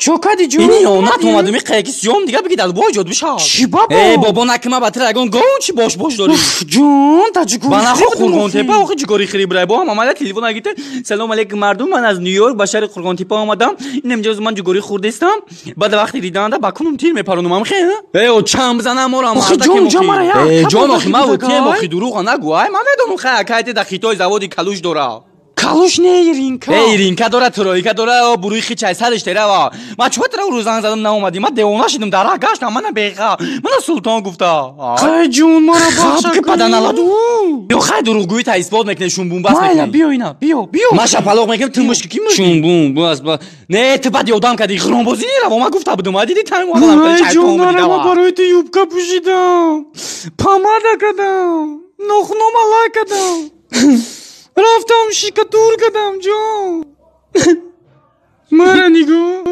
Чо кади, ҷон? Ини ёнат омадум, иқаяки сиём дига биги дал бой ҷод бишав. Чӣ, бабо? Э, бобо накима, ба тира ягон гон чи бош бош дорӣ? Ҷон, та ҷигори. Ба нахо Қурғонтепа, охи ҷигори хири брай бо ҳам омада телефон агите: «Салом алейкум, мардум, ман аз Нью-Йорк ба шаҳри Қурғонтепа омадам, инам ҷоз ман ҷигори хӯрдестам, баъд вақти диданда ба кунум тир мепаронум». Ам хе, э, о чам бизанам морам. Охи ҷон, ҷон, мара як Э, ҷон, охи ма тем, охи дурӯға нагӯ. Ай, ман медонам, хай, акайте да Хитой заводи калуш дора. Калуш не, Иринка. Э, Иринка дора, тройка дора, буруи хичай сариш терава. Ман чуба тира рӯз занг задам, наомадӣ? Ман девона шидам, дар раҳ гаштам, мана беха, мана Султон гуфта. Хай, ҷон, мара бахша. Ки паданаладу ё хай, дурӯғгӯӣ та исбот мекунӣ, шумбумбас. Майла, биё, ина биё, биё. Ман шапалоқ мекунам, ту мушки ки шумбум бас ба. Не, ту баъд ёдам кардӣ, ғиромбозӣ нераво, ман гуфта будум, а диди тайм. Ҷон, мара, ма барои ту юбка пӯшидам, помада кардам, нохунома лай кардам, рафтам штукатур кардам. Ҷон, мара нигоҳ.